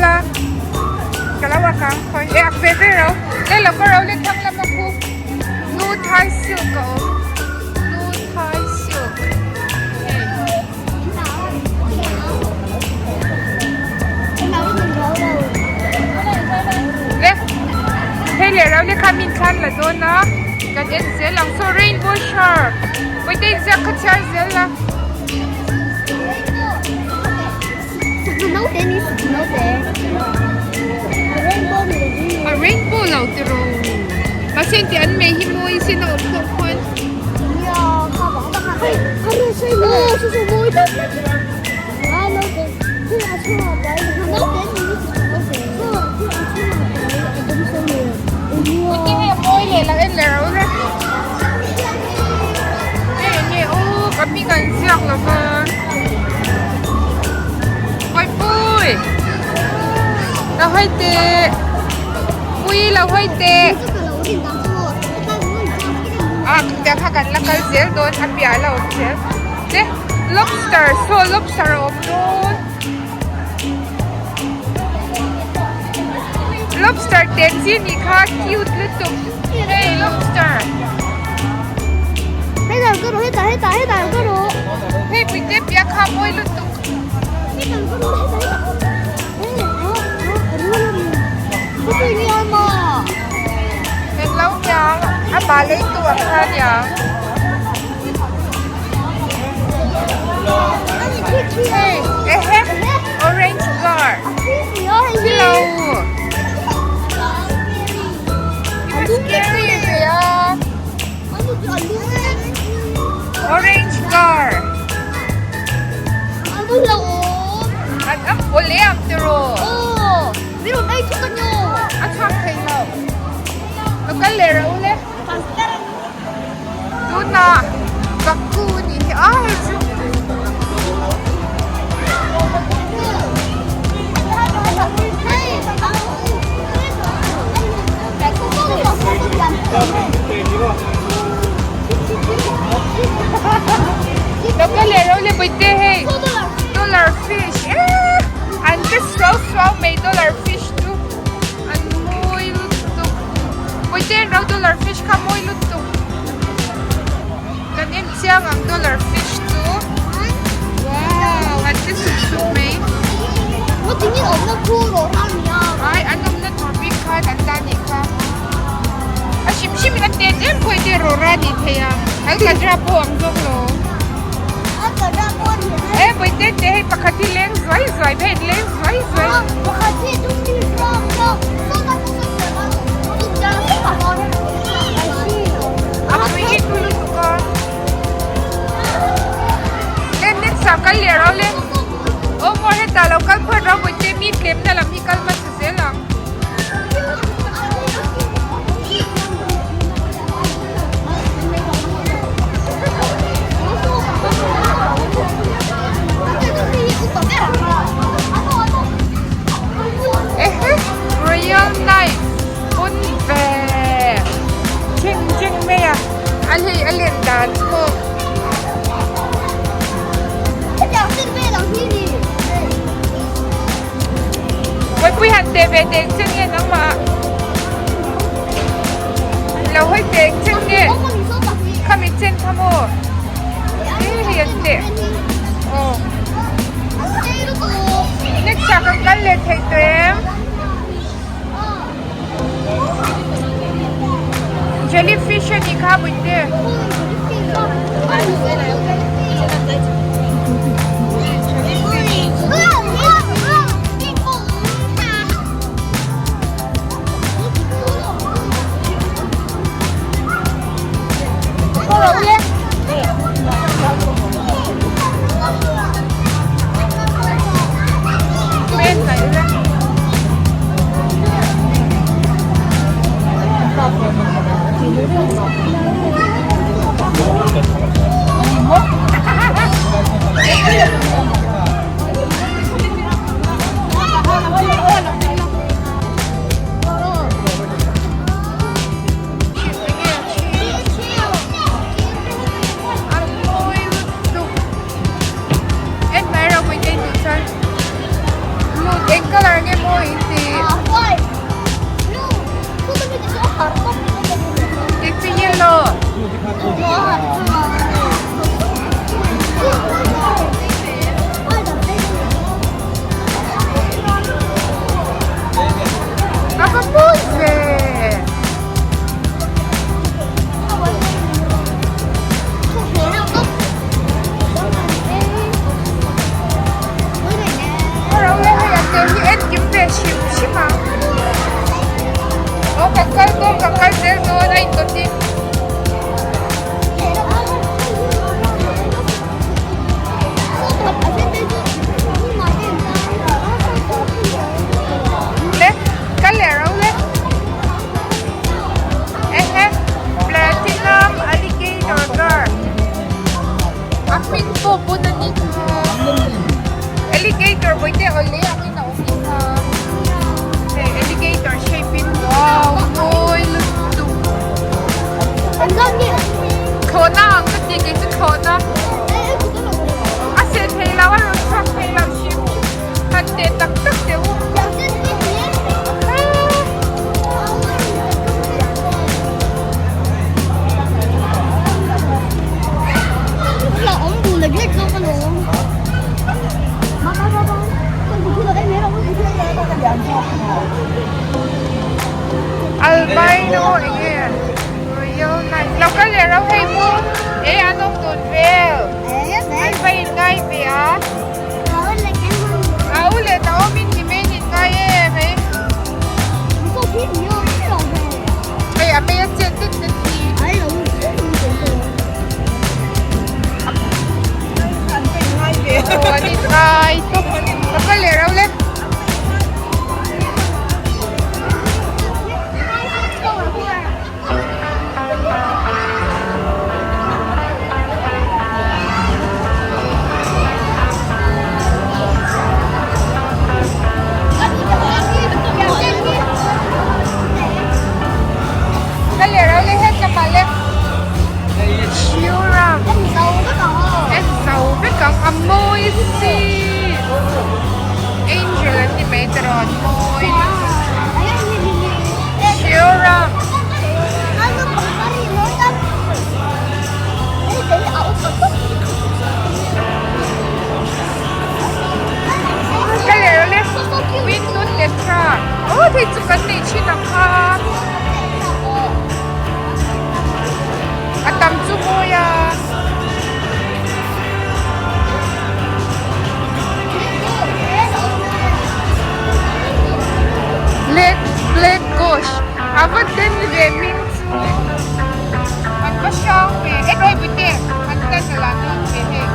la ka lo ak ang khawi e ak ve ve ro le lo ka ro le thlang lama khu nu thai silk a awm nu thai silk hei. Le hei leh ro le kha min thlan la dawn a kan en zel ang saw rainbow shark pawite inziak kha chhiar zel la. A rainbow lo tiraw mahse engti an mei hi mawi sin a awm tawh khuan. Ute hei a mawi leh lo en leh ro le. Hei enge aw ka hming an ziak lo va. Pui pui lo hawi teh pui lo hawi teh ah khatiang kha kan la kal zel dawn a piah la awm zel che lobster saw lobster a awm dawn lobster te ang chi nih kha cute lutuk hei lobster hei puite piah kha mawi lutuk. Englo niang a mah lei tu ang kha niang. Hei ehe orange gar hello scary ve a orange gar an a awle ang tiraw a chhuak thei lo lo kal leh rawh u le. Tunah Baku nih hi a hei chu. Lo kal leh rawh le Bawihte hei dollar fish eee an te suau suau mai dollar fish chu an mawi lutuk. Bawihte an ro dollar fish kha mawi lutuk. Kan en chiang ang dollar fish chu wow an ti sup sup mai. Ai an awmna tur bik khan an ta nih kha. A hrim hrim in a tet em pawh i te rawra ni thei a alkatra pawh ang zawk lo. E Bawihte te hei pakhat hi leng zuai zuai phei an leng zuai zuai. A pui hi tu lutuk a. Len next ah kal leh ro le. Aw maw hetah lo kal phawt ro Bawihte mi tlemna lam hi kal hmasa zel ang. Ehe Royal Knife pawn ve cheng cheng mai a a hei a len dan pawh. Mawipui han teh ve teh chen nge nangmah lo hawi teh chen nge khami chen kha maw he hei an teh aw next ah kan kal leh theih tawh em jellyfish a nih kha Puite. pawh bun a ni kha alligator bawihte awle angin a awm ni kha hei alligator shape in wow mawi lutuk thlawhna ang ka ti kei chu thlawhna a seh thei lo a rawn chhuak thei lo hrim hrim han teh tak tak teh u. Albino enge Royal Knight lo kal leh ro hei mu e an awm dun vel an va in ngai ve a a u leh Naomi ni mai in ngai em hei hei a hmei a chet det det hi aw an in ngai tawp lo kal leh ro le. Ka leh ro le het lamah le Shiuram en zo vek ang a mawi si Angel an ti mai tiraw an mawi Shiuram. Ka leh ro le Window tetra aw thei chu kan nei thin ang kha a tam chu mawi a. Black black ghost a va den ve hming chu an va hrang ve e rawi te an tan a la dawn ve hei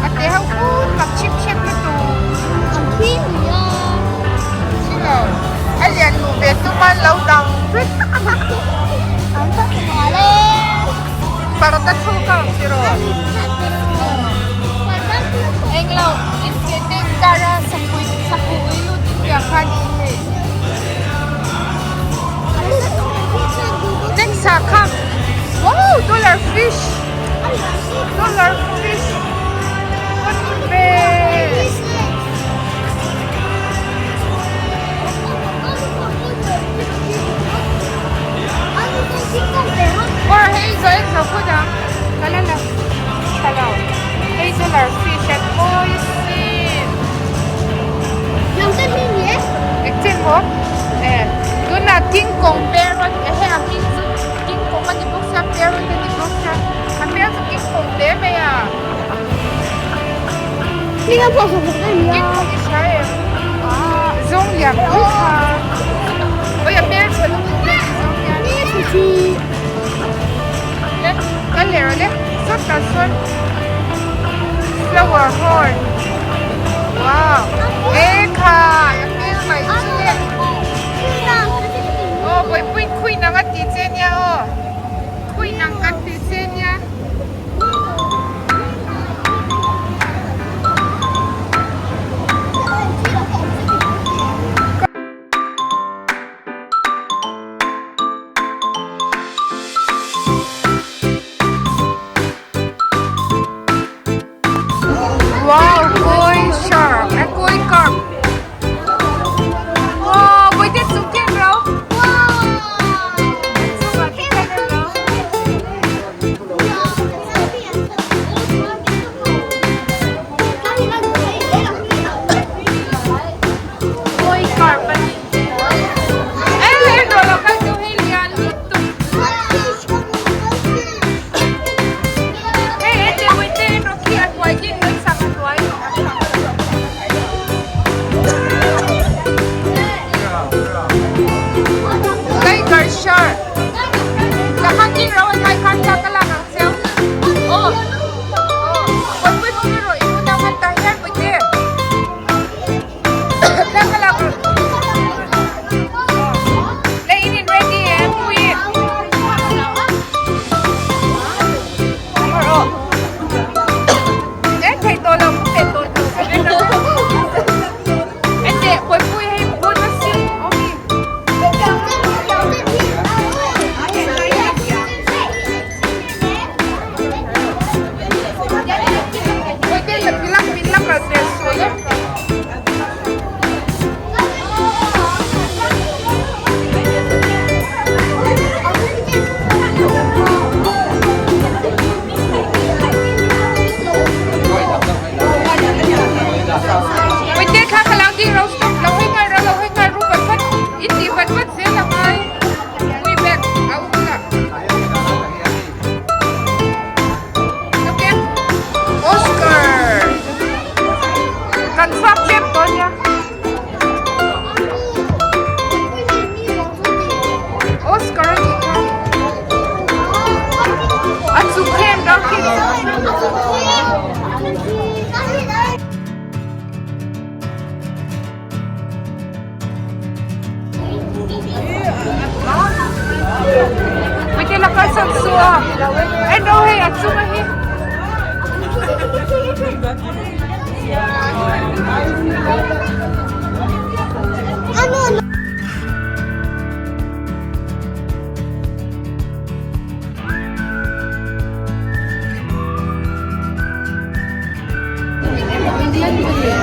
a te ho put mak chip chep lutuk chilo a lian luh ve tum a lo dang vek parda thu ka ang tiraw englo in te inkar a sapui sapui ui lut in piah khan in hei next ah kha wow dollar fish dollar fish pawn ve. Or hei zo en zo phawt ang ka la la tha lo hei dollar fish an mawi sin engtin maw e tunah king kong parrot e hei a hming chu king kong a ni bawk sia parrot a ni bawk sia a hmel chu king kong hle mai a king kong i hria em zawng lian pui kha oi a hmel tha lutuk mai a zawng hian le kal leh rawh le sawtah sawn flower horn wow e khai a hmel mai chu le aw bawihpui khui nang a tih che nia aw khui nang kan tih che nia. Wow, koi shark, a koi carp. Wow, boy te chu ken ro. Wow.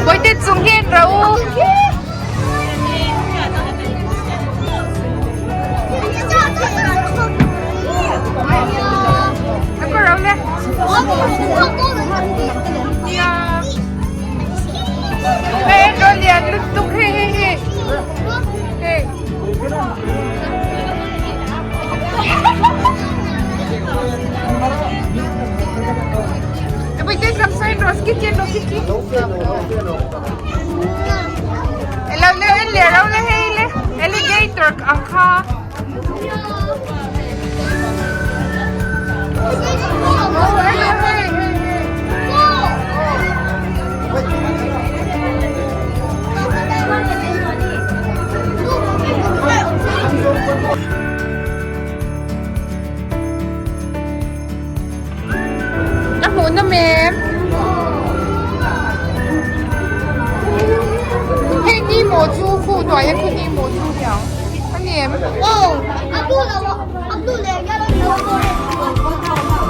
Bawihte chung hi en rawh u. A kawr ro le. Nia. Hei en rawh lian lutuk hei hei hei. Hei. Bawihte lam saw en rawh skit en rawh skit. Elo le en leh ro le hei le alligator ang kha. A hmuh nawm em? Hei ni maw chu khu hnuai a khu ni maw chu hiang a ni em?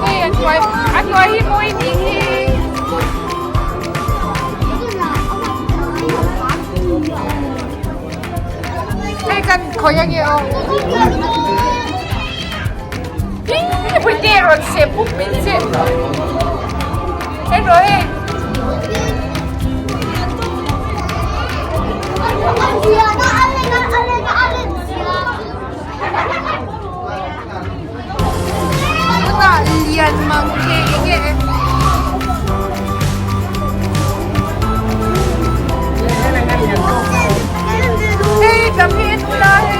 Hei a hnuai a hnuai hi mawi nih hi. Hei kan khawi a nge aw. Puite rawn seh pup min che. Hei rawh hei. Tunah lian mang ke enge e. Hei dam hi en ula hei.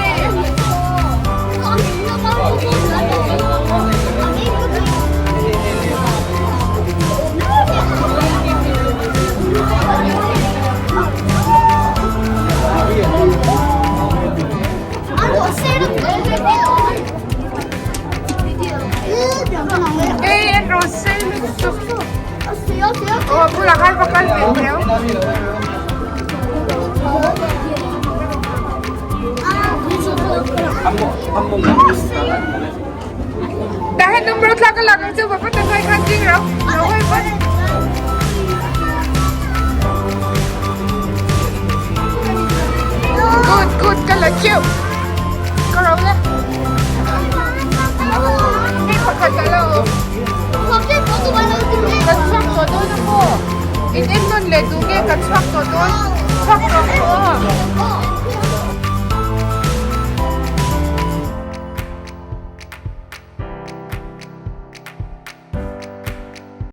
Hei en rawh se lutuk. Aw bulah khan va kal ve teu. Tah hian number thla ka lak ang chu papa ta sai khan ding rau lo hawi vat. Good good ka la cheu ka ro le. Hei pakhat a lo awm. Kan chhuak tawh dawn a maw? In en nawn leh duh nge kan chhuak tawh dawn? Chhuak tawh ang aw.